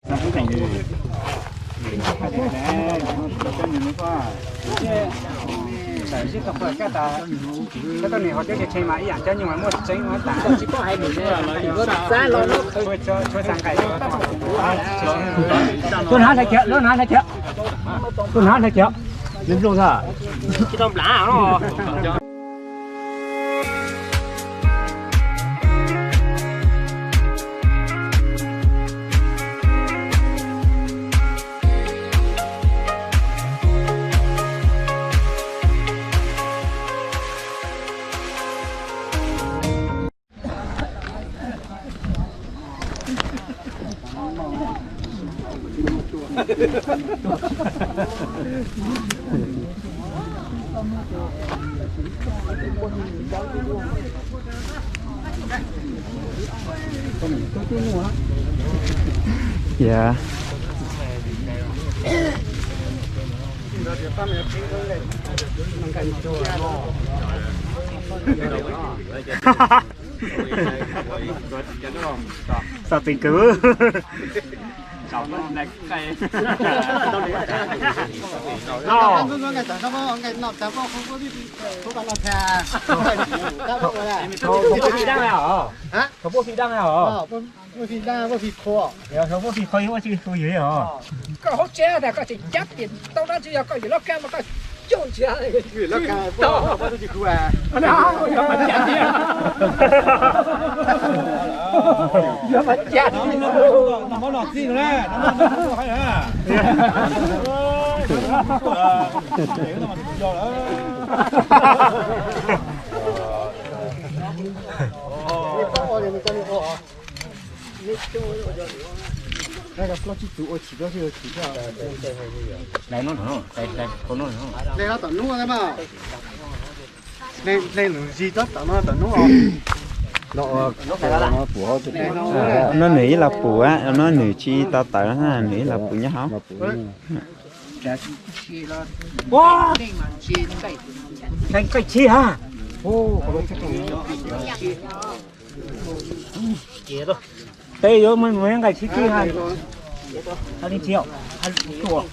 Tuaj hnav hlais kiag, lub hnav hlais kiag. Tuaj hnav hlais kiag. Neb nplooj tag. Ya. Xav txeev kawg. Thov pub phi dab os. Thov pub phi dab os. Thov pub phi dab os. Thov pub phi qhov ib ua tsis hu yus os. Koj haub tsev tas koj tseem cab tias tau dab tsi yog koj yawm loj kab mas koj coj nrhiav. Yog mas cas. Hle lub tom nub, hle lub zis tom no tom nub. No nws ib los pum, no nws tsis tau tawm, nws ib los pum nyob hauv. Nqaij tsib ha. Peb yuav mus nqaij tsib tsib ha. Hab li tsis yog, hab li tus.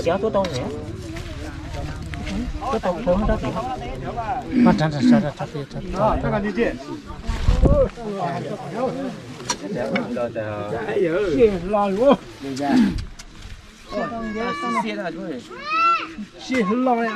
Xyov tuaj tau, tuaj tau, tuaj tau. Sib hlo luaj. Sib hlo li.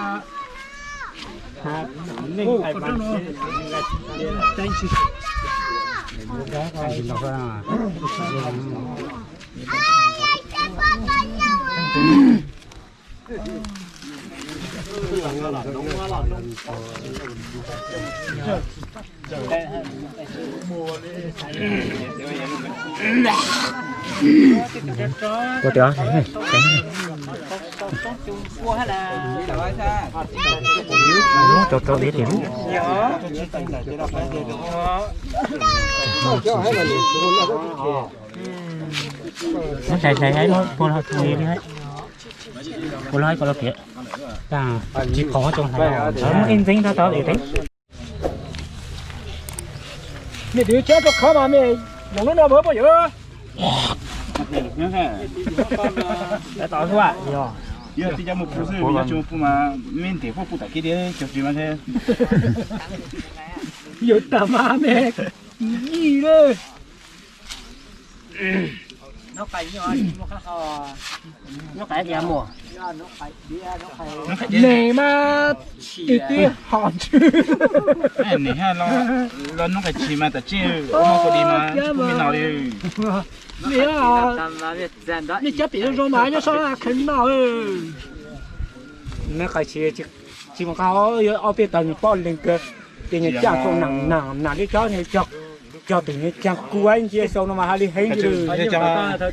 Ua tias rau rau li tias lub. Hlais hlais hlais puag los li, puag los ko los piav. Tsis qhov cov hlais muaj ib ntxeeb rau tau li teeb. Mej twb cab rau qhov mas mej yoom lub no puas yog? Yog tij cab mus pub xwb, yog tsis mus pub mas mej ntev puag pub tam kiv li cov tsis mas. Yog tag mas mej yij le. Neeg mas twb twb hom ntswg. Neeg hab los nub qai tshis mas tam tsij ua mab kua dis mas tsis pub mej noj li. Mej cab pem zoo zoo mas nyob sab kheev noj. Nub qai tshis tsis mus qab ob peb tag nws pob leeg kawg, ces nws caj tau nam nam nam li cov nws cog, cog tus nws cag kua ib ntsia xyoo no mas hais li heev li.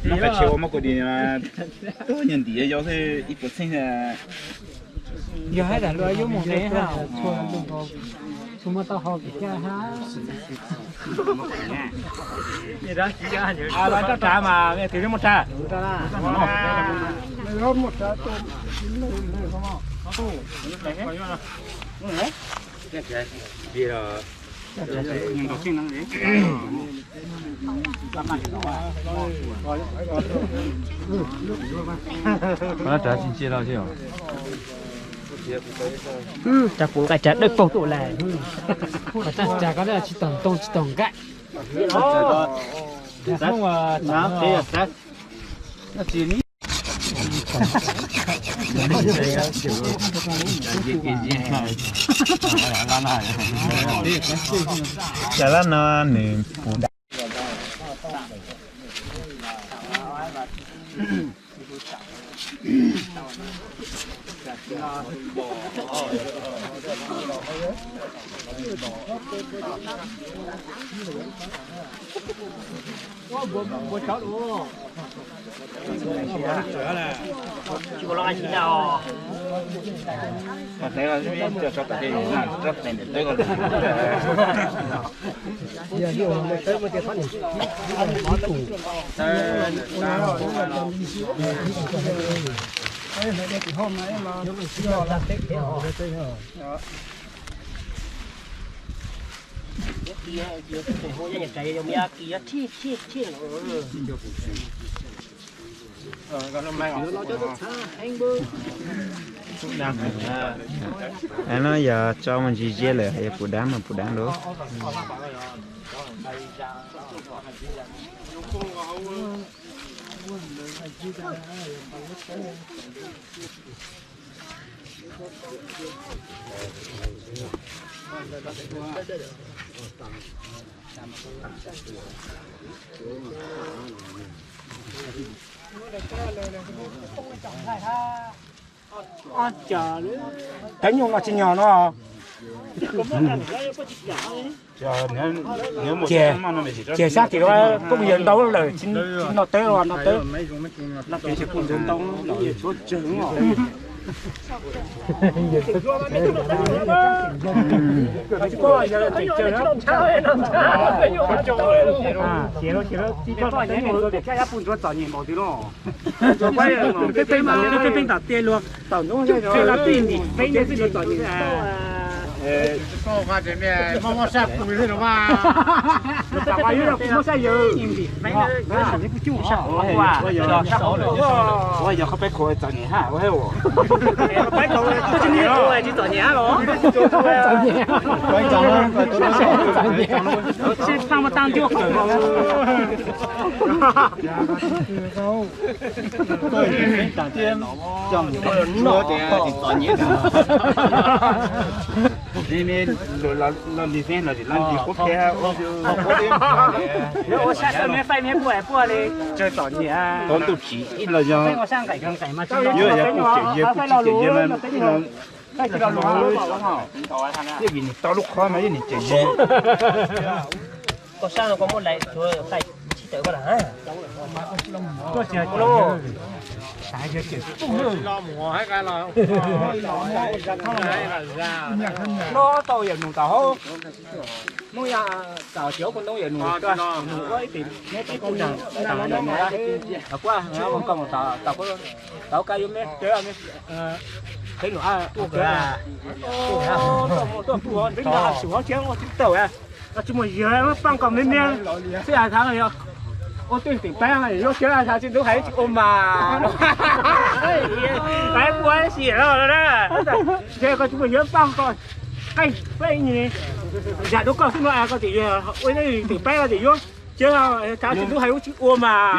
Nub qai tshis ua mab kua dis, tub nyuag ntim yau xwb ib puas txheej. Yog hab tas luag yuav mus ne ha. Muaj tau hau kiag ha. Los rau trà mas, tus muaj trà. Rab puv nqaij rab dawb paug tuaj lawm. Rab, rab ko tsis tau ntoo tsis tau nqaij. Cov lab no nws puv dab. No yog tso mus ntsis ziab lawm, yog puv dab mas puv dab lawm. Cov nyuj no tsis nyog no. Ces sab tim phooj ywg ntau lawm, tsis noj teb los noj teb, noj teb tsis pub ntxuav ntoo, tshuav tsawg. Peb peb ntam tiaj luag tom ntub, peb ntim feeb ntawd xwb txom nyem. Muaj sab pus xwb no mas. Muaj sab yawg. Ua yog qhov peb khuv txom nyem hab ua. Tsis txom nyem los? Tsis pab mas tag ncuaj kawg. Ua sab sab me faij me puaj puaj li. Tau ntuj tsim ib los yog yuav yog kuj cem yawg kuj tsis cem yawg mas ib los, yog vim nws tau lub qhov mas yog nws cem yawg. Koj sab no koj muab lais tsuav faij tsis tawm koj lawm. No tau yawm nus tom hauv. Hnub ya txaus ces ua kuv ntoo yawm nus, nus ua ib tis neb tes kuj nrag, kuj koj mus tau kab yuav me cawv me, qheb nus tuaj tuaj tuaj ua sub hauv tsis tau, tsis muaj yawg paaj koj me me, xwb as thav ua twj tim paab yuav cawv thav tsis ntub hais tsis ua mas. Pab puab sim los na, ntshe koj tsis muaj yawg paaj koj, qeej peb ib nyuag zam rau koj xwb no es koj tseem ua twj tim paab koj tseem yuav cawv thav tsis ntub hais tsis ua mas.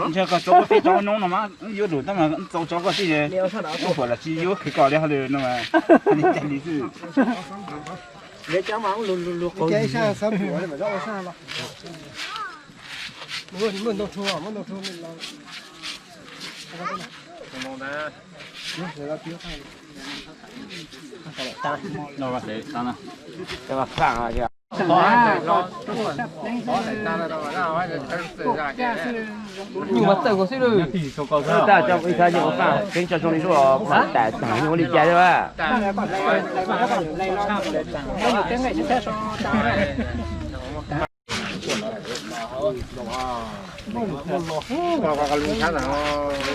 Ntshe koj tsuav koj peb tsob noob no mas yuav lus tab mas txaus tsob koj xwb, ua puas los tsis yuav khwv koj li hauj lwm no mas, li cas li xwb. Nyuj mas txawj kawg xwb lawm. Tab coj ib thaj nyuj ua faj, peb tso zoo li lub mas tas tas nyuj ua li cas li a.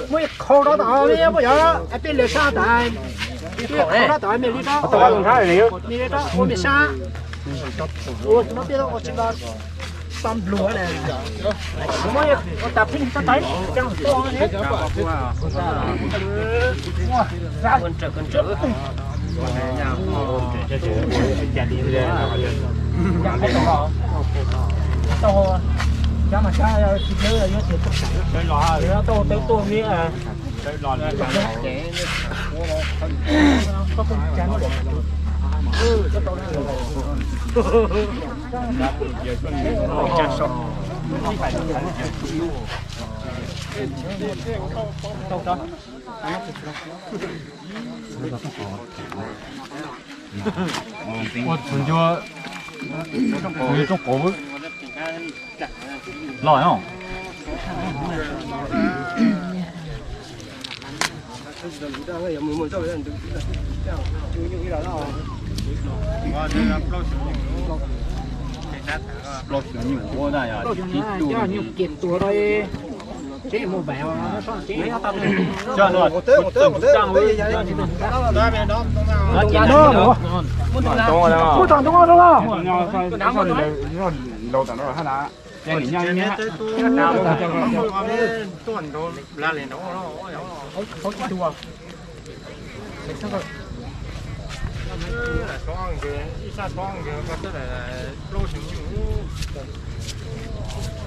Muaj ib qho rau tom no, muaj yog peb lawv sab tas, ib qho rau tom me li rau, me li rau ua me sab. Ua no peb ua tsis los tau nplua na. Muaj ua tas pheej tau tais coj tuaj ne. Tau cov mas cov tsis dlawb yuav tias tau tau tuaj mi. Ua txuas ncua, txuas ncua rooj qub los no. Plaub xyoo nyuj ua na yog tib tug nyuj kiag tuag rau.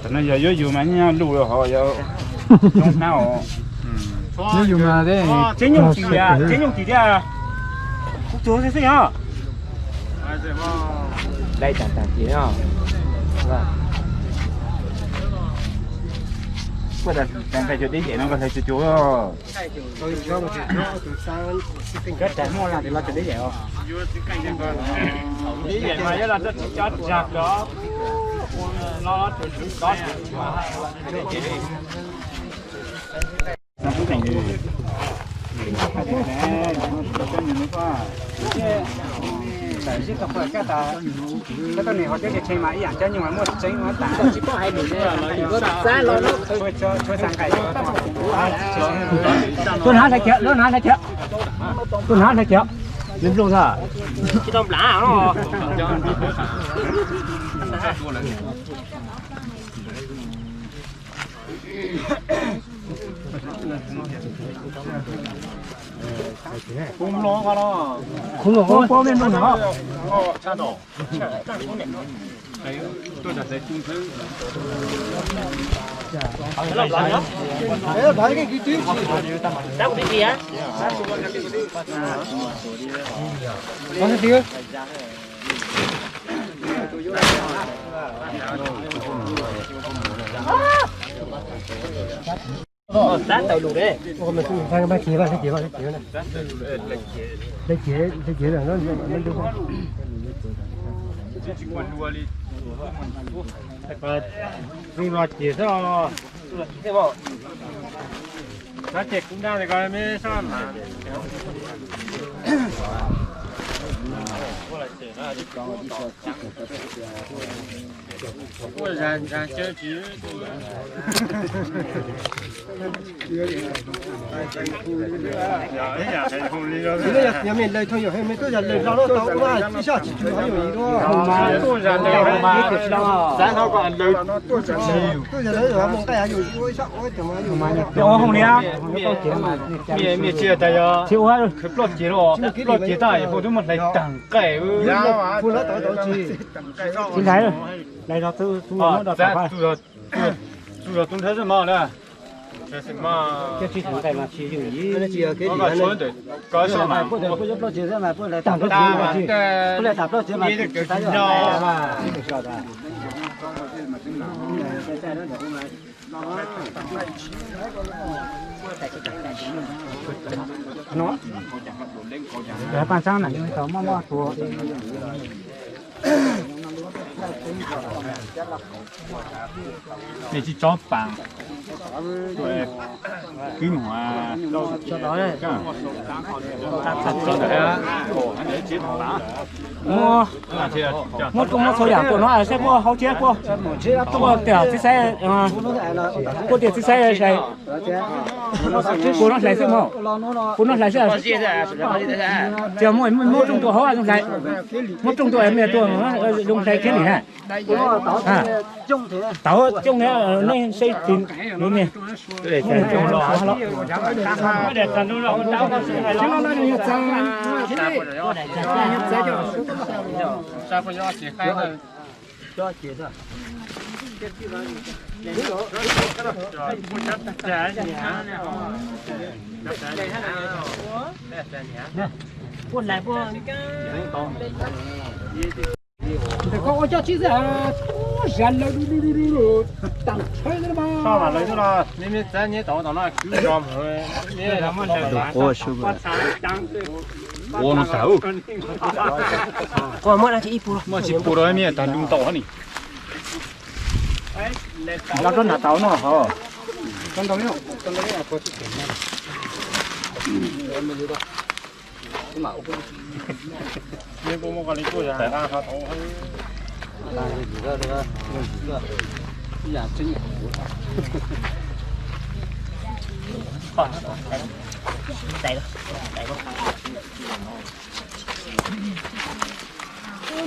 Tam no yog yuav yug mas nyob lug hov yog zoo hnab os. Yuav yug mas tsev nyuj tim, tsev nyuj tim thiab. Kuv tuag xwb xwb yog. Dai tag tag tim no. Koj tas nqaij cov deb yem no koj hlais cuag cuag. Koj tas muaj las los cov deb yem os. Deb yem mas yuav los tsis cov zag kov no. Tuaj hnav hlais kiag, tuaj hnav hlais kiag, tuaj hnav hlais kiag. Nws nplooj tag. Tsis tau nplam. Khub no, khub no, khub no. Tab tawm lus de. Zoo no ces xwb. Tab ces kuv dag li ko me sab mas. Yog me lawv thov yog me tuaj yog lawv los tau ua ib sab tsis tshua yog ib duab. Tuaj yog lawv mus nqaij yog ua ib sab ua ib tug mas yog. Ua hoo li. Mej tsis tas yog khwv ploj ces los ploj ces tag yog hoo twb muaj hlais tag nqaij. Tsis hlais, hlais los tus muab do tag. Tus zog tus nthawv xwb mas na. Koj tsis tau nqaij mas tsis yooj yim. Koj soj mas puab yuav ploj tsev xwb mas puab hlais tag ploj tsev mas tsis, puab hlais tag ploj tsev mas tsis tau yog. Paj tsaab na, tau muaj muaj tua. Mej tsis tsob paas, kwv mus. Muab, muab txhua yam tuaj no saib kuj hauv tsev kuj, kuj tias txiv xaiv, kuj tias txiv xaiv hlais, kuv no hlais xwb mog, kuv no hlais xwb. Tsis muab, muab rooj tuaj hauv zoo hlais, muab rooj tuaj mej tuaj zoo hlais thiab nim. Tau coob, nej saib tis, ntawm koj ua coj tsis xwb, zam lawv, tag tshawb xwb mas. Soj mas lawv xwb los, mej mej txav nyeb tau tom no kwv zos mus. Ua no tau. Muaj tsis pum rau mej tag nrho tau ni. Los rau nram tau no hos.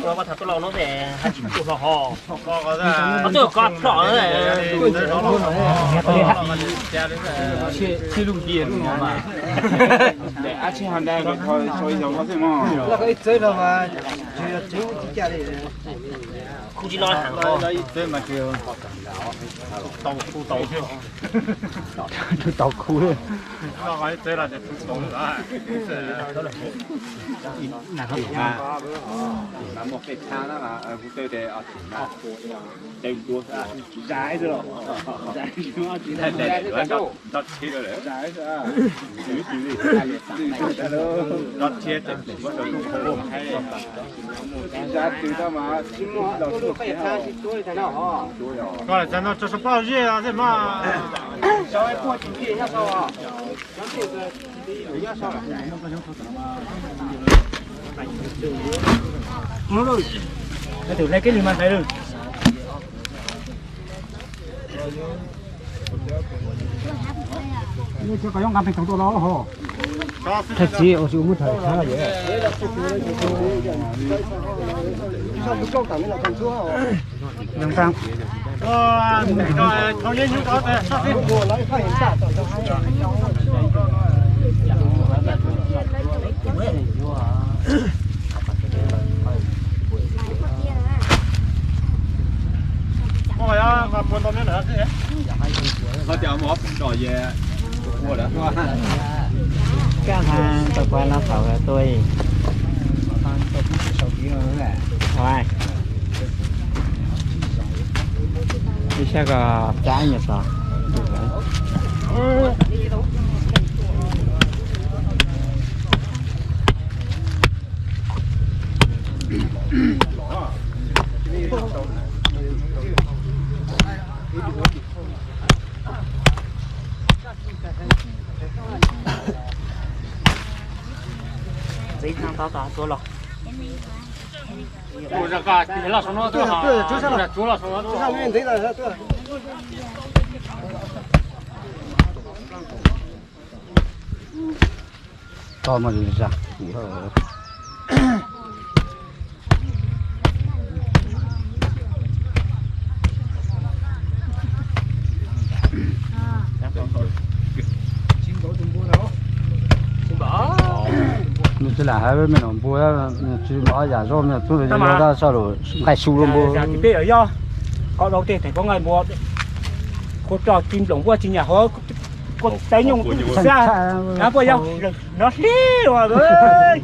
Ua koj tham tuaj los no ces hais tsis tuaj hlo ho. Koj tuaj koj plom. Tsis lub ntiag lub no mas. Ab tsis hais ntag, tso ib zaug no xwb mog. Loj koj ib txawb no mas, tsis yog tseeb tsis caj li. Khu tsis loj heev. Ib txawb mas tsis tau khu tau xwb. Tau khu. Loj koj ib txawb los tsis khu tau. Mas muaj peb txhab na, kuv teb tias tim mas, teb ntua, zais xwb los, nrog tsheb, nrog tsheb, nrog tsheb, zais twg tau mas tsis muaj los tsis muaj peb txhab. Koj lam txog no tso sab paj zej xwb mas. Tus hlais keb li mas hlais lawm. Thaj txiv ua tsis muaj thaj txhab yom. Koj tias mov pom yog ua lawm. Koj tau kuv no thaum tuaj. Ib sab ko cab nyuam xov. Txiv no tau tau tuaj los. Ua zog koj los saum no tuaj, ua zog los saum no tuaj. Tau mas zag. Nws tsis lam hais me nyuam npua, tsis mov yam zoj me nyuam tub, yog dab saj lus nqaij su rau npua. Peb yog qhov dau tej theem pab nqaij npua, kua roj ci nploom npuaj tsis nyam hov, kua txawv nyooj xab, puaj yog no hli ua nqis.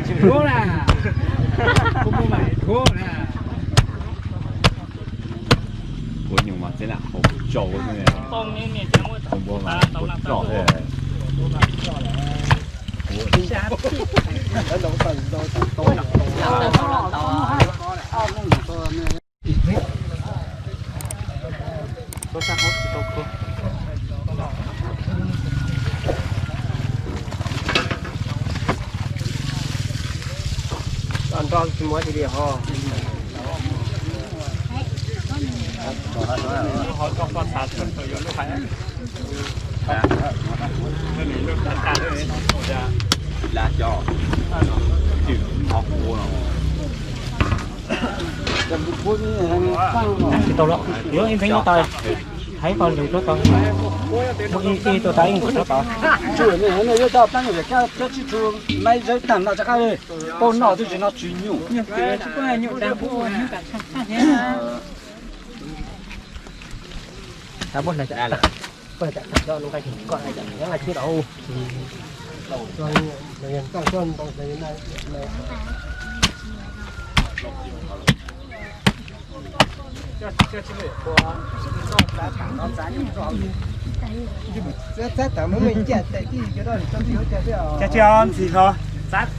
Tsis dhuav na, kuv muaj mas dhuav na. Ua nyuj mas txij lam hauv tsaus, npua mas hauv tsaus. Nroj tsis muaj tiag tiag ho. Tsis tau lawm, yuav ib ntxeev nyob tau, hais qhov lwm rau tau, muaj ib ib tuaj tau ib nqus rau tau. Yuav coj plaub nyuam coj tsis tshua maiv zawb tag no tsis qab li, pab noj twb tsis noj tsis nyuj. Cas tsis ntxim hlo,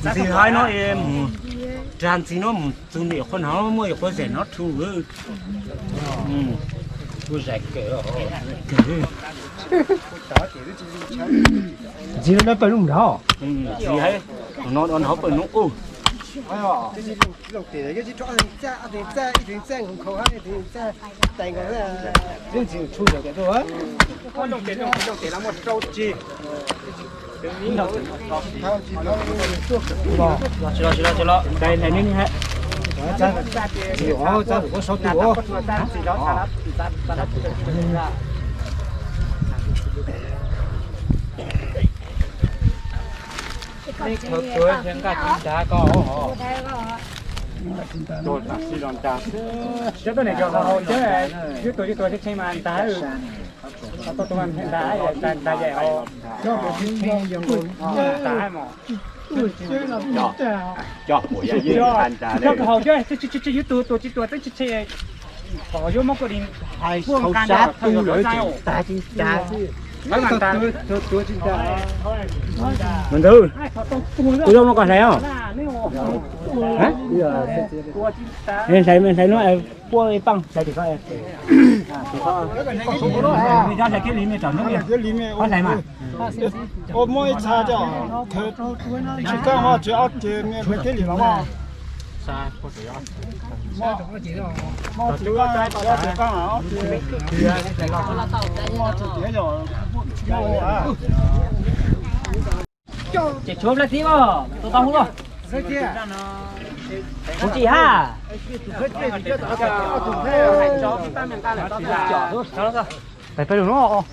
ntxim hlo no es mus, rag ntxim no mus txug niam qhuav no muaj yuav quav zem no rhu. Ntxim no pawg lub nrad. Ntxim no pawg lub ub. Tsis los, tsis los, tsis los, tsis los. Cov tuaj niam cov haus haus cov, ib tug ib tug tshee mas ntag. Cov haus cov, ib tug tus tsis tuag teb tsis tshe, kom yuav muab kuv di hais hauv sab tu lawm tsis tas tsis tas xwb. Ntxawg, kuv zoo no koj hlais os. Hlais, hlais no puab ib paaj hlais tim ko. Hlais kiag li me tsom ntub, hlais mas. Muab ib txha coj, tsis kaaj ho tsis ob teg me hlais kiag li los mas. Ces tshuav plab txib os, tus tau hub los. Kuv tsis hab. Pais peb lug no.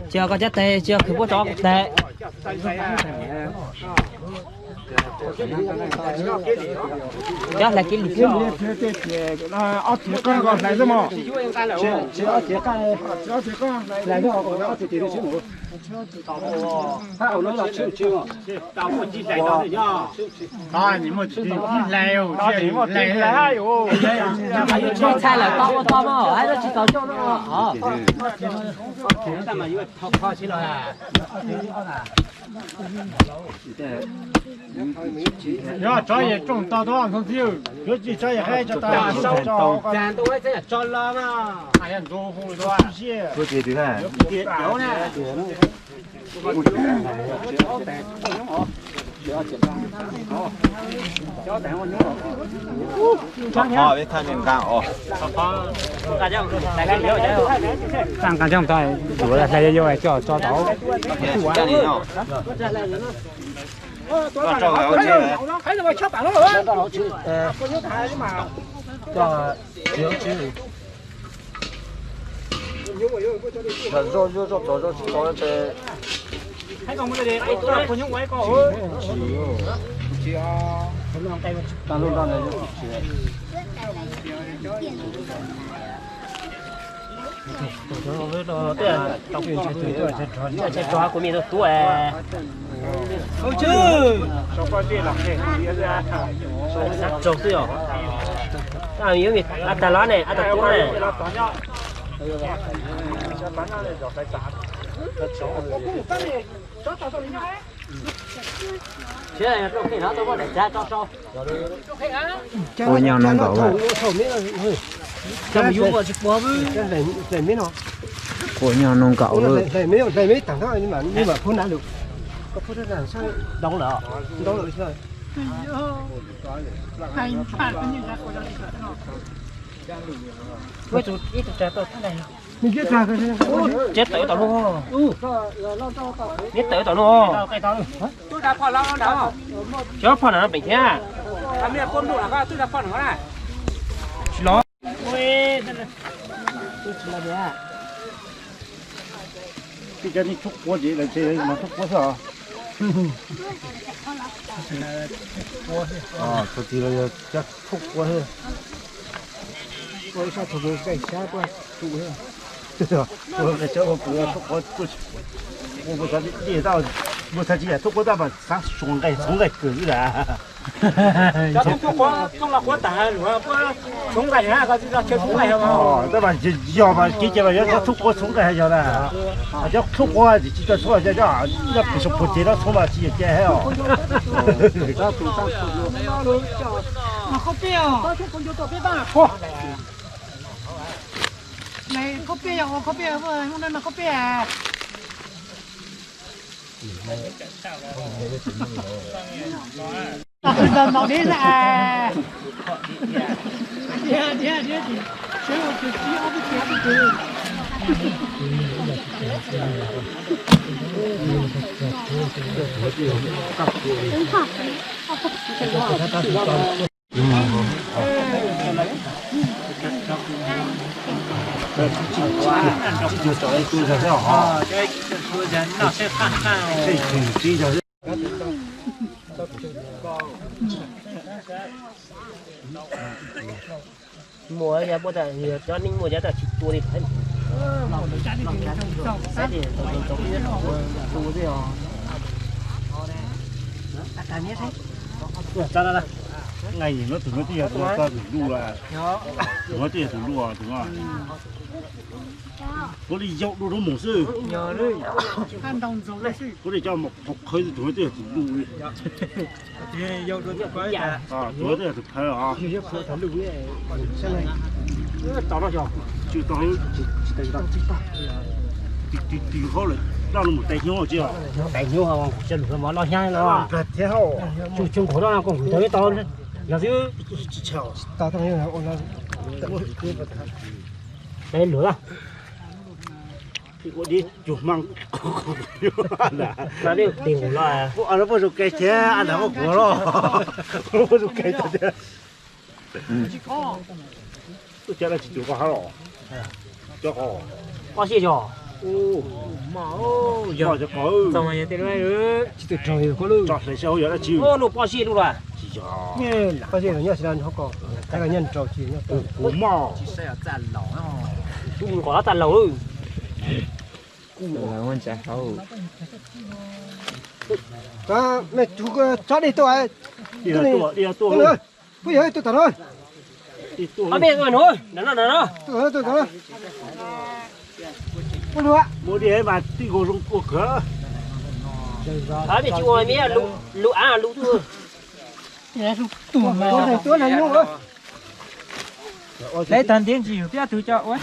Tsis koj cab tes, tsis khwv puab tso kuv tes. Cab hlais kiag li xwb. Ob txhia qaab nkaus hlais xwb mog. Ob txhia qaab hlais xwb. Tsis txhais lawm tau ua tau mog, hab tsis tau coj no. Yog tsov yam tsooj tau tau ntxoov txiv, yuav tsis tsov yam qab tso tau. Tso los mas, ntxuv hu tua. Tag nqaa coj tau, yuav tso tau. Zoj zoj txog zoj tsis tau ces tag lub nroj ntawd. Kuv me tub tub, sab raug xwb os. A tas los ne, a tas tuab ne. Ua nyuag no nkaus. Ua nyuag no nkaus. Neb tawm tom no. Neb tawm tom no. Cov phom na no peem thiab. Tsis los. Tij cov nej tshuab quav ces lawv ces mas tshuab quav xwb os. Txog txiv los yog cov tshuab quav xwb. Ua ib sab txog nqaij xyab tuaj tsuj xwb. Ua nqaij xyab ua kuv tshuab quav tuaj tsuj. Ua kuv xav tij tau, kuv xav tsis yam tshuab quav tab mas xav suav nqaij txhoov nqaij kawg xwb las. Cov tub tub quav txhoov los quav tag luag puab txhoov nqaij, koj tsis tau chaw txhoov nqaij. Tab mas yog mas kev cai mas yuav cov tub quav txhoov nqaij hais yog na. Cov tub quav tsis tau txhoov, cov pem saum puag ceg no txhoov mas tsis yog cai os. Khob pej yog ua khob pej, ua khob pej. Muaj yog puab tas cov neeg muaj cov tas tsis tua li. Nqaij no tus no twb yog tus txhob tus luj, tus no twb yog tus luj tus no. Puab li yau dua rau mus xwb. Puab li coj mus qhov qhawv tus no twb yog tus luj li. Tus no twb yog tus qhawv os. Tsis tau, tis tis hauj lwm daj no mus tais hnyuv tsis. Tais hnyuv, lub mov noj hnyav no. Tsuj tsuj nkaus no koj nqhwv tau ib tau yog xwb. Tais luam. Ua dib cuag hmab. Tis nqus los. Ua no puab zoo kais thiab, a nab muab kuv los. Puab zoo kais tiag. Tub cab dab tsi tus koj hab los? Cov qos. Pob siab yog. Yog cov qos. Tsis tus raug koj lub. Tso hlais sab hauv yog dab tsi? Lub pob siab lub los. Tsis yog. Pob siab nyob tsis dab ko, nyob nraud tsis nyob. Kuv moj. Nqos txaj laus. Kuv moj. Mej tug tsob dej tuaj. Dej tuaj, dej tuaj. Puab yog ib tug tom no. Ob peb no, no no no. Muaj dej mas tij nkaus zoo ua kawg. Mej tsis ua, mej lub av lub tuaj. Lawv tag ntiag ntsis yus thiab tug coj ua.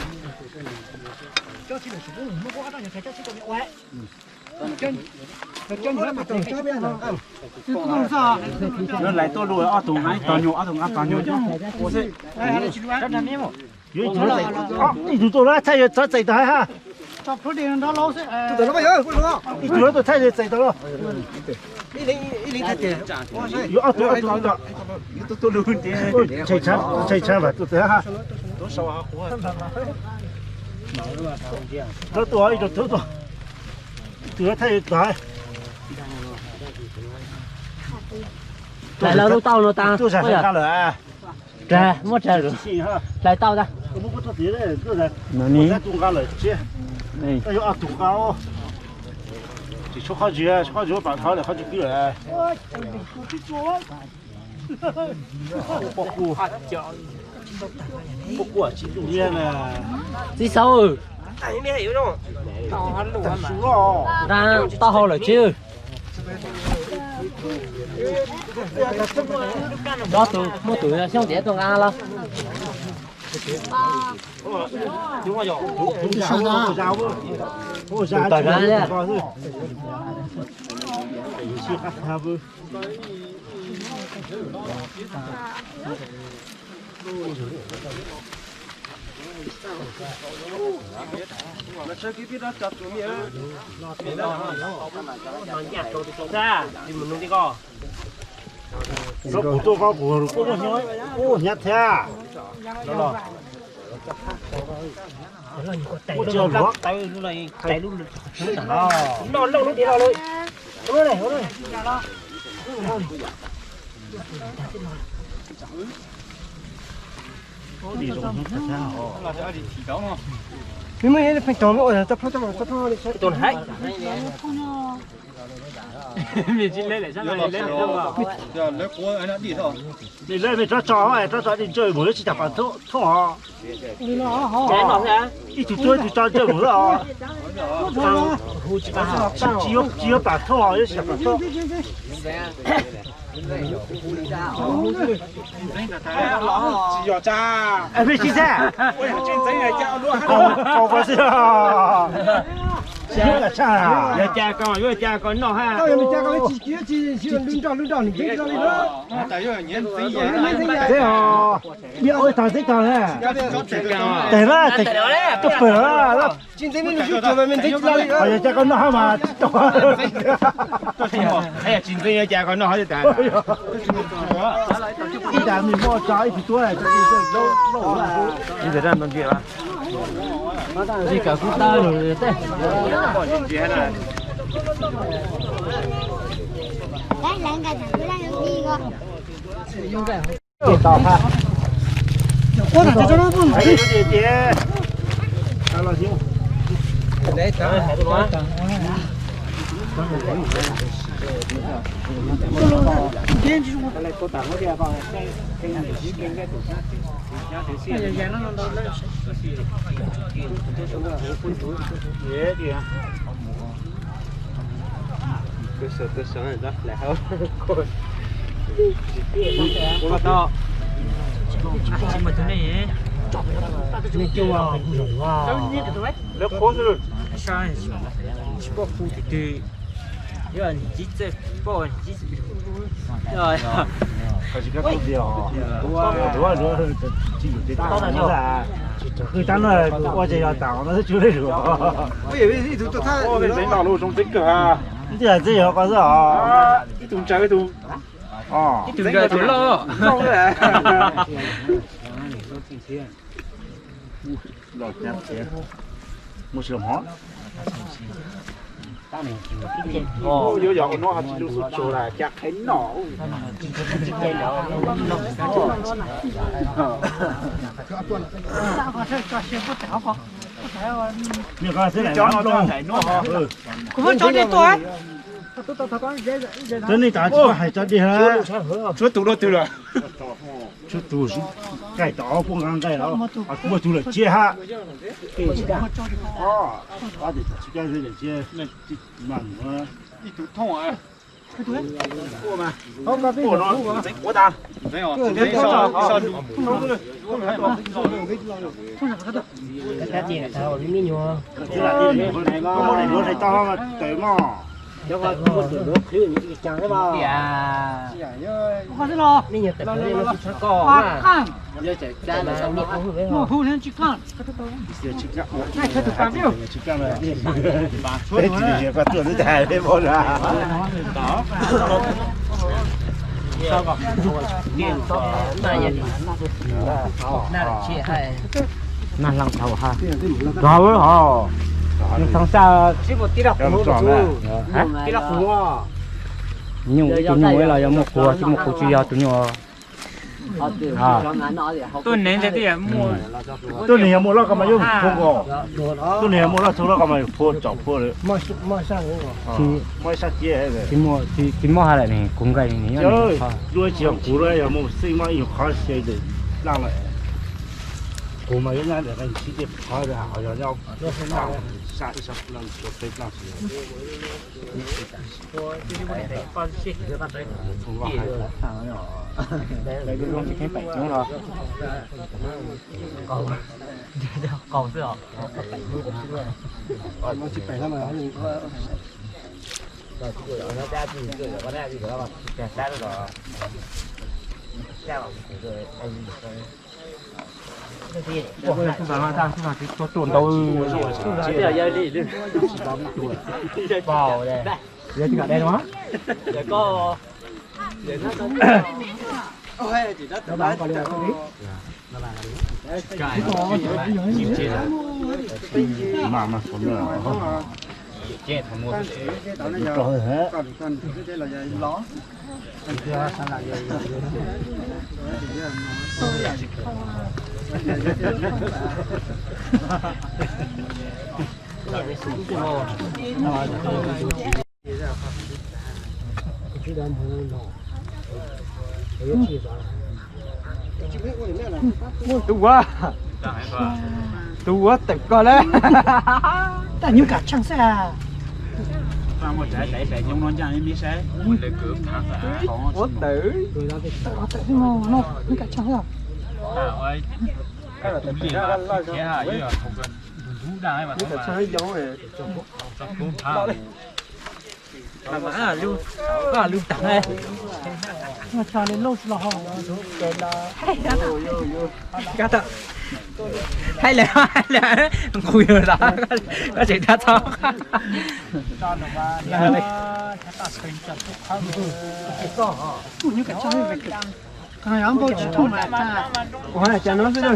Lawv lais tuaj lug ob tug nqa ib tog nyuag, ob tug nqa tog nyuag coj ua xwb. Yuav ib tug, ib tug tuaj lawm txhaj yuav txov txais tag ha. Ib tug tuaj txhaj yuav txais tag los. Yuav ob tug, ob tug, tshais tshav mas tuaj txais ha. Tuaj ib tug tuaj, ib tug txhaj yuav txais. Lawv lub tauj no tas. Tuaj zam nqa lawm. Muab tsa lawm. Hlais tau tas. Yuav ob tug nqa. Tsis tshuav qhov ntsis, tshuav qhov ntsis pam dhau lawm, qhov ntsis pib lawm. Poj kuj. Txiv xauv, nqa taub hau lawm tsis? Muab tus xyoob tiav tuaj nqa los. Tus tawg na. Kuv tuaj koj kuv kuj hnyav thiab. Muaj tsis luav tawv lub no, loj loj lub diav los lawm. Nws muaj ib leeg pheej tog ua txoj plhaub txoj plhaub li sab. Nws lawv me rab tso, rab tso di ntsawj mus tsis tas pas thooj os. Ib tug tuaj ib tug tso ntsawj mus os. Tsis yuav pas thooj os, tsis tas pas thooj. Tsis yog tsa. Ua tsis ntxeev, yog cas koj yuav cas koj noj ha. Tsis ua tag txeeb tag na. Tes na, tes tuaj pawg na. Yog cas koj noj hab mas tsis tau. Tsis ntxeev, yog cas koj noj hab tas. Ib tas me muaj tso ib tug tuab. Ib ntawd dab ntawd ntsia. Tsis kawm kub tawb lug tej. Tab no ua ces yog tas no tsis ua li lus. Ntawm txij yog koj xwb os. Ib tug ntsaws ib tug, ib tug ntsaws tus loj. Muaj tsis los hov. Yuav yog ua no tsis lug xub tsuag las cas qheb noj. Kuv muab tso nej tuaj. Cov neeg tas tsis hais tso dig. Tshuav tus dua twg lawm? Tshuav tus kaij tau puab nqa nqaij los, muaj tus lawm tsiab hab. Ib tug thooj. Tau mog. Nag hlau thaum ha, rov hov, nws thov xa tib loj qus, tib loj qus, nyuj ib los yog muaj qus, tsis muaj qus tsis yog tus nyuj. Tuaj neeg yog muaj loj koj mas yuav phua nkaus, tuaj neeg yog muaj loj txhua loj koj mas yuav phua tsom phua lawm. Muaj ib sab tiab, tsis muaj ha lawm ne, kuv nqaij ne, lub tsis yog kuv lawm, yog muaj xeeb muaj ib nyuag qhov xyaw laj lawm. Kuv mas yuav nyob ntawm nees nkaum tsib tej qhov hos yog nyob nram sab ib sab leej tshuav peb plaub xwb. Qaug xwb os. Tuaj ntau. Yog tsis kam de no. Tus ua, tus ua tawm koj lawm. Tag nyuj kam tsheej xwb. Ua tawm, tawm no nyuj kam tsheej xwb. Nyuj kam tsheej ib yau. Lub tag, tso li lub los hais lawm, hais lawm, nqus yus los, koj tseem rov txog. Ua cas no xwb, cas no.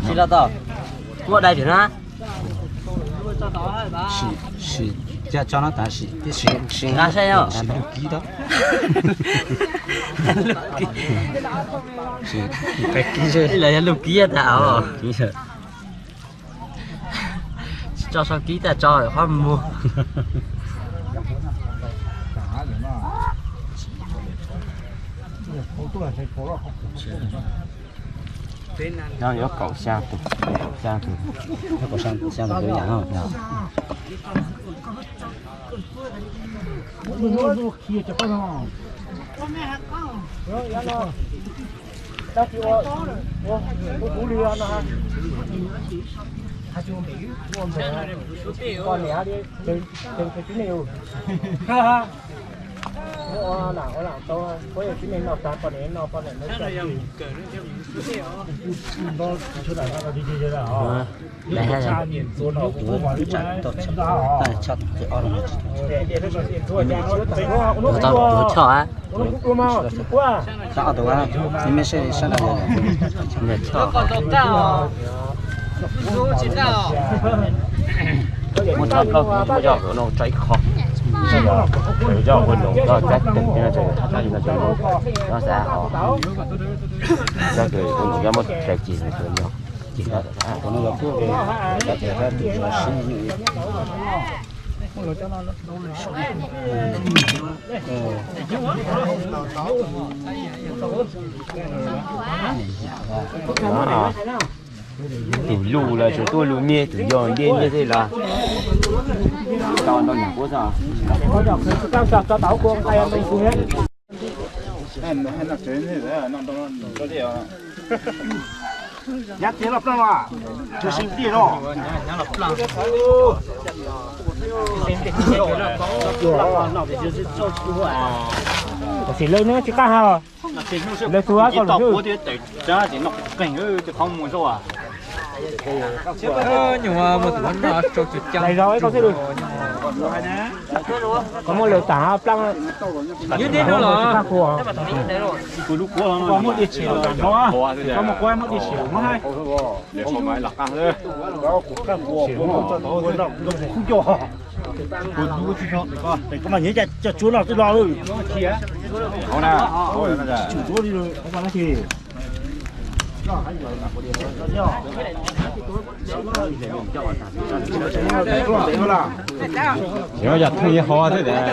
Tsis los tau, muaj dai pem na. Sim, sim, cas tso no tas sim, sim nqa saib os. Sim lug kib tau. Sim, sim, kib, los yog lug kib tas os. Tso sau kib tas tso lawm qhov muag. No yuav kaum xya tus, kaum xya tus, kaum xya tus yam no. Lawv hais tias tus tsam tau tshaj tau tsis tau, tau tus choj a. Sab ob tug a, nej mej saib sab no yog tus choj. Muaj tshaj plaub tug, muaj zog no tso ib qho. Zog ua noo, zog cab teem no, thaj tsam li no, zog xav os. Zog ua noo, zog muaj tsav ci no, ces no yog kuj sib Tus luj los tsuas tuaj luj niaj, tus yog ntiaj ntiaj xwb los tau ntau nyuam qhuav xwb. Nyab txiv los ploog los, tsis sib ntiag los. Tam sim lawv neb tsis qab hau, lawv tus koj lus xwb. Nyuam mus tus no rau tus cag. Lais zog ib koj xwb lus. Koj muab lawv tam plaab. Tsis qab qhua. Koj muab diaj tshim los tam no, koj muab kuab muab diaj tshim los muab hais. Koj mas nyiam cov tsuab no twb los. Tsum tsuab li, Yog yog thwj ho thiab tias.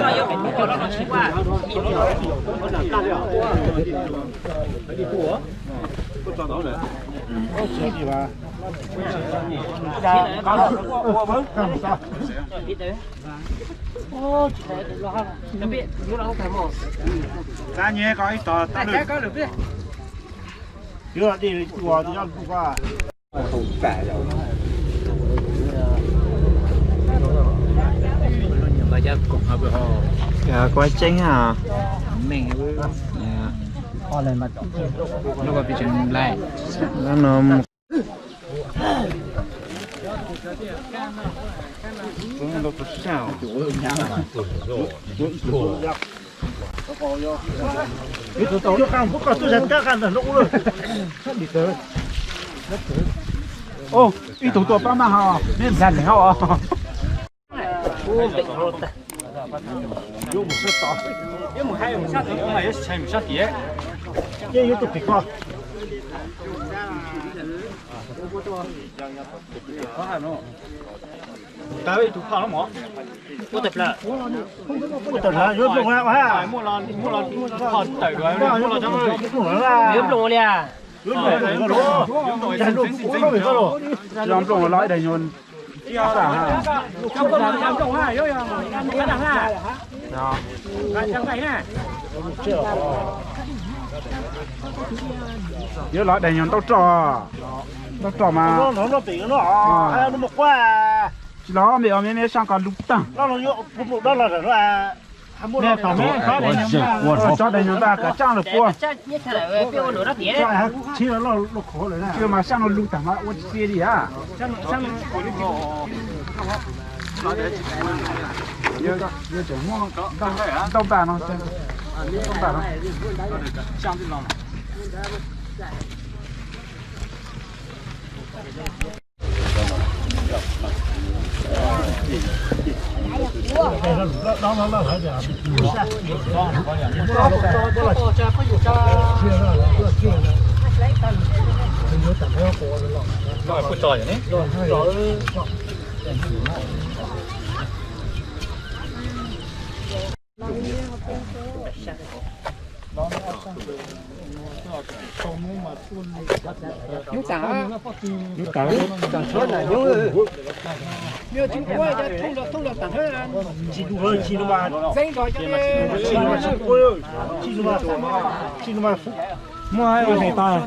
Tab nyiaj ko ib tog tab lwj. Kuv tseeb ha. Lub ko pis tseem nplai. No. Ib tug tuaj pab maj ho, neb nplag neeg hauj os. Yuav ploog li a? Yuav ploog los ib daim nyuag. Yuav los daim nyuag ntaub roj, ntaub roj mas. Tsis los me os, me me saj ko lub tag. Tsob daim nyuag ntawd kav tsaj lawm puag. Tsis mas saj no lub tag mas ua tsis li a. Ntau npaj no, ntau npaj no. Muaj hais tas.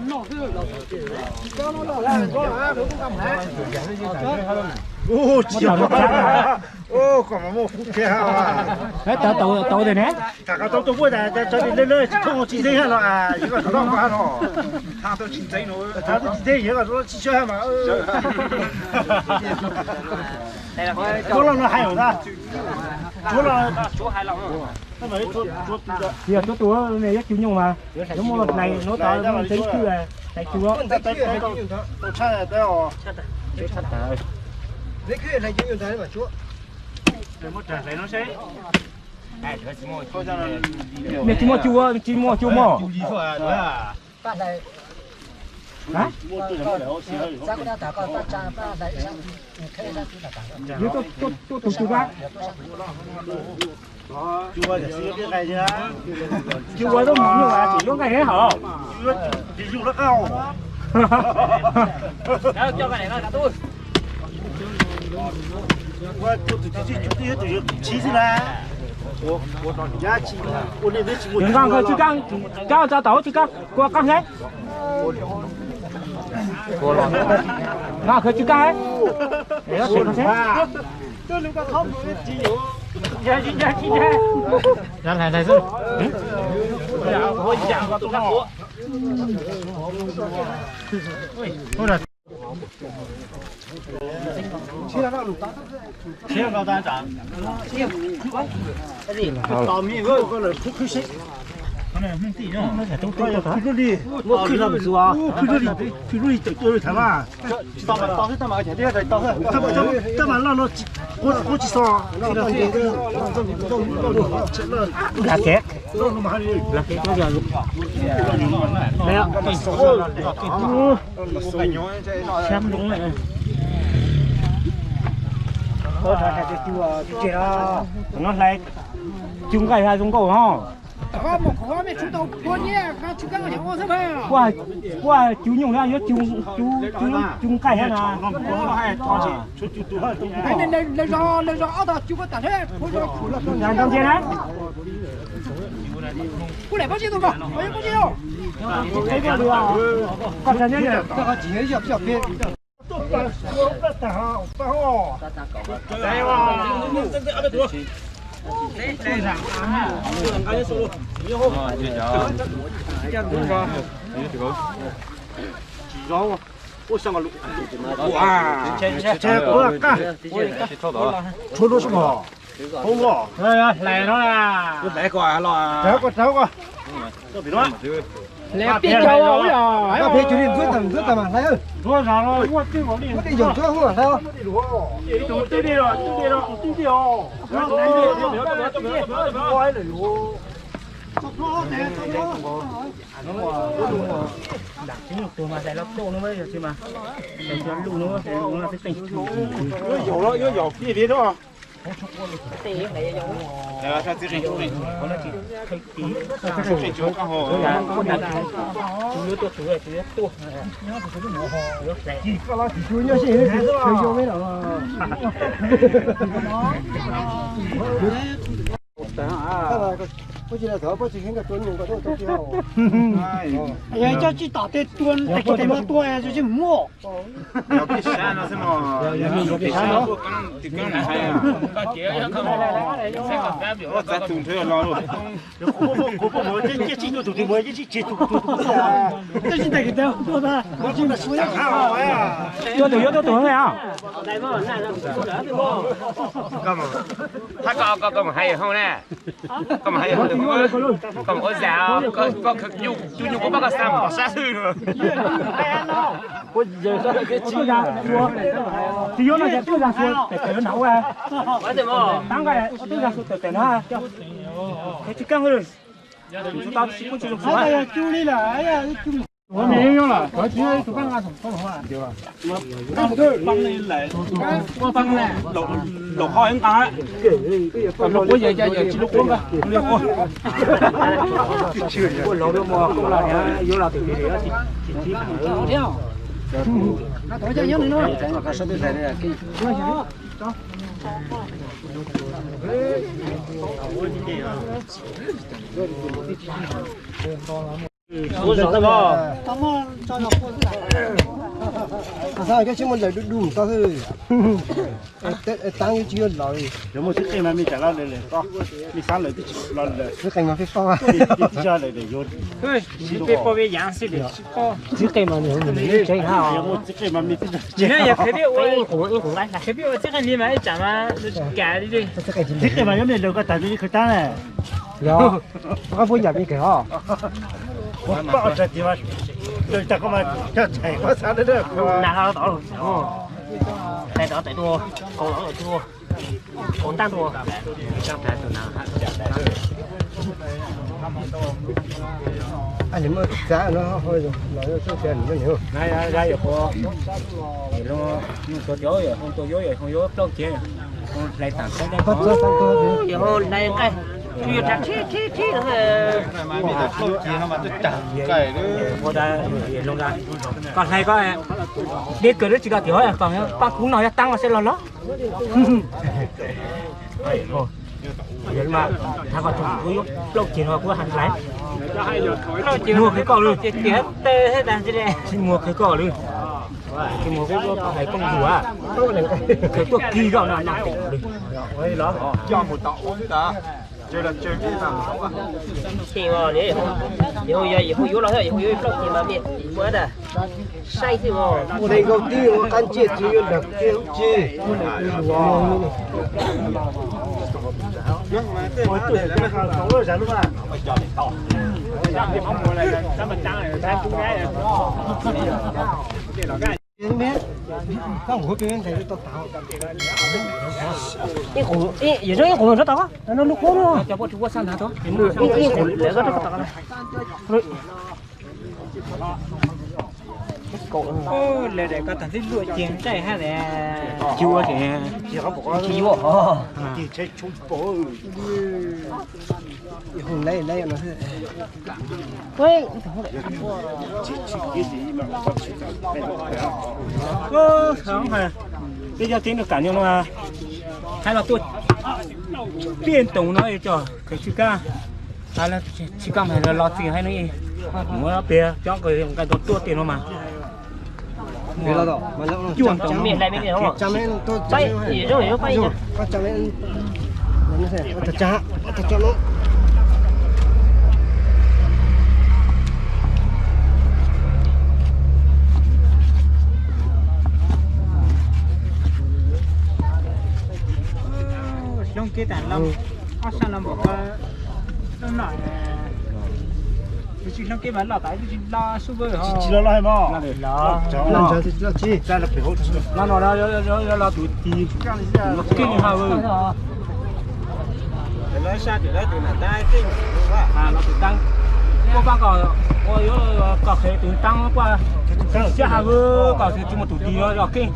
Tsis tau tau tiag ne. Kam ko tau tuaj puag tas tso lej lej tsis thooj tsis ntxeeb hab no, yog kom tsis ntxeeb no, tsis ntxeeb yog kom tsis tsawg hab mas. Tsuab loj no hais ntag. Tsuab loj. Yog tsuab tus ne yuav cug nyooj mas, yuav muaj hlais nuav tas ntxeev twj hlais cug. Nws tsis muaj cug, tsis muaj cug mog. Yuav tuaj tus cug a. Cug ua tuaj mus nyuj a, tseem yuav nqaij hauv. Nqa khawv tsw kaaj, kaaj tso tau tsw kaaj, kua qaab hle. Nqa khawv tsw kaaj. Muab khwj hlo mus xwb os. Khwj lub hli, khwj lub hli tawm tuaj tham mas. Tab mas loj no quaj tsis xo. Lam kev, lam kev. Sab nroo na. Tus no hlais cug nqaij ha zoo nkauj no. Kuaj, kuaj cug nyuj na, yuav cug, cug, cug nqaij thiab na. Ntsia na. Koj tsa nyob. Hlais no. Hlais ko. Hlais peb caug os. Peb caug li ntxuav tag ntxuav tag mas hlais. Ntxuav zog los muaj twj vauv li. Muaj twj vauv ntxuav hlais. Twb li los twb li los twb li os. Lam tsis mus tus mas hlais los tuaj no yog tsis mas hlais cov luj no hlais luj no twb qeej. Yuav yaum los yuav yaum pij li no. Yog coj tsis tom tej tua tes tes no tua tsis muaj. Tuaj tus yuav tuaj tus ne os. Koj mus hais hauj ne. Koj mus hais hauj, koj mus ua zam, koj cug nyuj kuv pab koj xa mus tom sab xwb. Tsis yuav no ces tuaj zam xwb, tes yuav nram ua. Taab nqaij tuaj zam xwb tes no. Tsis keej li. Tsis tau tsis kuj tsis zoo xwb. Lub qub yawg, yawg tsis lub qub nqa. Tsis muaj lawm, dub dub tau xwb. Taab yeej tsis yuav los li. Yog muaj txib qeej mas mej tsam los lawm, mej xav lawm twb tsis los lawm. Txib qeej mas peb paub, peb paub peb yaav xwb, txib qeej mas nws tseeb hab. Yog muaj txib qeej mas mej twb, yog qhia peb ua txib qeej li mas ib tsam mas kav li. Txib qeej mas yuav mej lawm koj tas li khawv taab na. Yog, koj puab yam mej kawg os. Koj mas coj txhais koj xav na. Hlais tod tes tuaj, kaus los tuaj, kaus ntaab tuaj. Nws muaj txav no, los txav nws. Yog, yog, yog, yog, yog, yog, yog plaub cev, hlais tag, yog hlais nqaij, tsuas yog tag thib thib thib. Koj hlais koj, deb kawg lub tsis koj tias paj kub no yog taab los seb los los. Yog mas, kuv yuav plaub ceg no kuv hais hlais. Muag kawg koj li. Tsis muag kawg koj li. Tsis muag koj hais koob yus, kawg tuaj kig koj no na. Yog mus tom ub xwb tas. Yog yim hu yuav los yim hu yuav plaub ceg mas mej muab tas saib xwb os. Ua neeg nkaus twb ua qab ntsiaj tsis yuav dag kiag lub tsi. Ua tus tau lub zag lub mas. Ib qus, ib, yawm zeb ib qus rov tau, no lub kub no. Ib qus lawm rov tau. Lawv daim ko tag tib luaj ces nqaij hab daim. Tsis ua ces tsis ua. Peb cov tsev neeg kam no hais los tuaj tiaj ntoos no cov kawm tsis kaj, tsis kaj mas los txi hais no, muab peb cov nqaij tuaj tiaj no mas. Hlob kev tas los, ob sab los npaum ko, no, tsis hlob kev mas loj tas tsis los sub pab. Tsis los los hais mog. Los no los tus tis keej ha. Los tus taab, kuj paab kom ua yuav kom qhev tus taab kuj siab ha, kom tsis muaj tus tis los keej.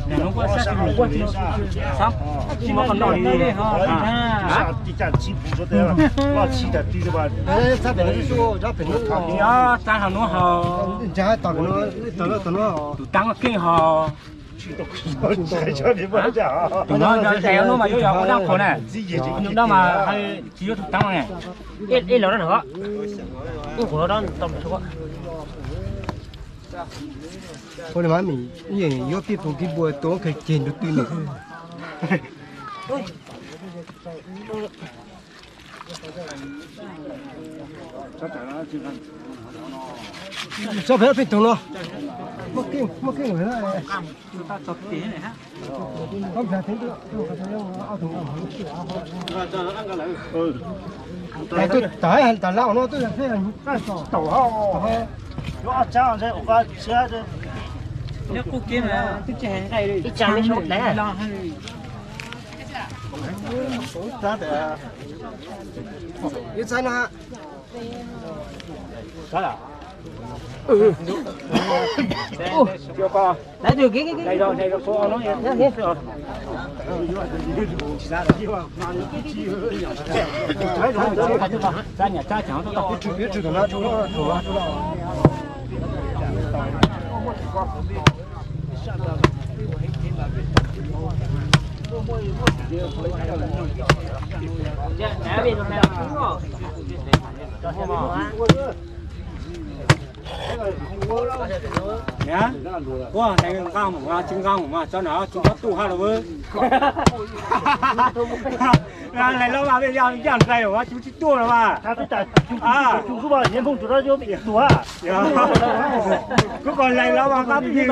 Nim no kuj sab tis mus kuj tsis muaj koj noj li. Txab hauv no haus, tus taab keej haus. Tus no daim no mas yuav yog ua daab qhua na, no mas tsis yuav tus taab ne. Ib los na, ib qus tau. Ua li mas yuav pij pus kib npua tua kawg ceg nrug tw nws. Tso pem pej toog no. Muaj keej, muaj keej lawm. Tawm tas lab no tuaj peb tau. Ib tsa me sab dais. Ib tsa no. Ua, hlais nqaa mus mas tsis nqaa mus mas tso na, tsis txhob tuaj hab los. Hlais los mas peb yaj nqaij mas tsis tuaj los mas. Kuv kom hlais los mas qab tib,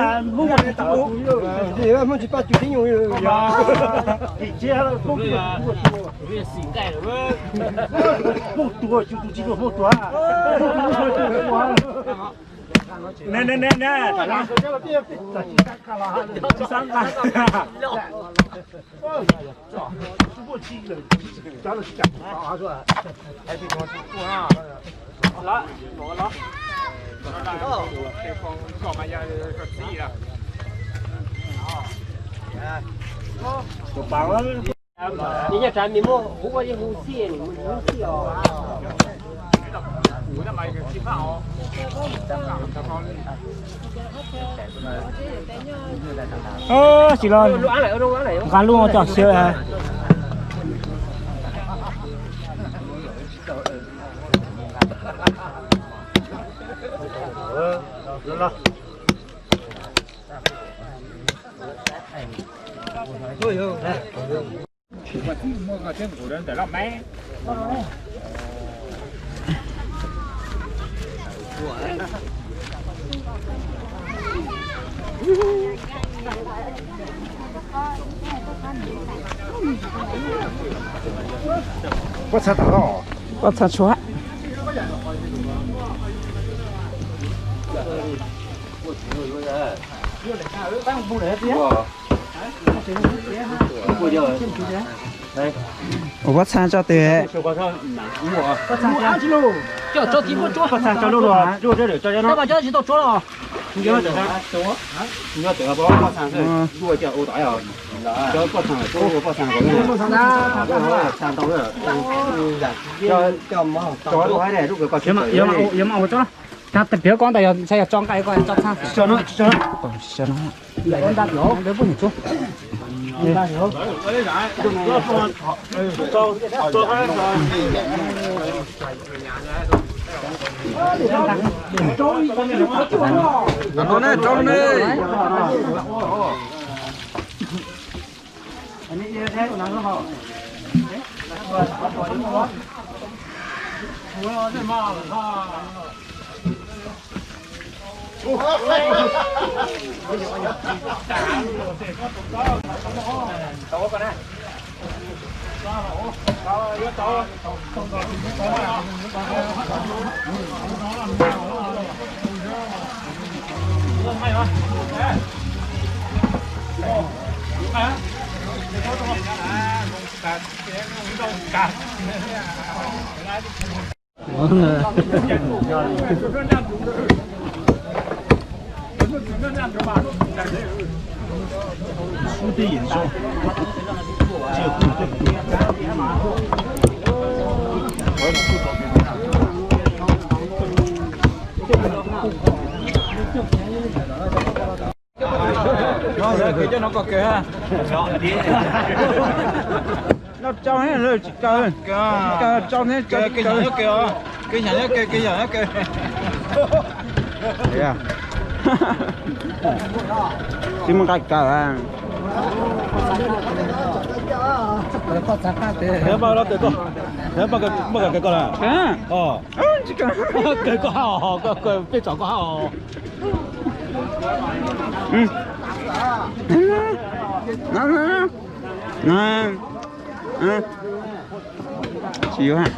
Hmoob tsis paj cus tib nyuag. Hmoob tuag, cus tus tsis tuag Hmoob tuag. Ne ne ne ne. Tsis xav nqa. Tus pav. Nws yog tsav nws muaj huv ua yeej hu txhij, nws hu txhij os. Tsis los nqa lub coj xyaw. Pob txha tshuav. Ua pob txha tso twg? Pob txha tso lub los, tsis tau tsuav los. Yuav mas ua tso, piav koj ntawd yog tso nqaij koj tso txhab. No coj ne, lawv tsis kaw, tsis kaw, tsis kaw. Kev xyam nyob kev, kev xyam nyob kev. Tsis muaj nqaij kaw. Muaj kaw koj na? Tsis kaw. Kaw koj hab os, peb tsom koj hab os. Tsis yuav.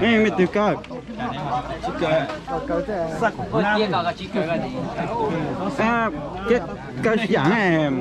Mej twg kaw? Kaw xyam.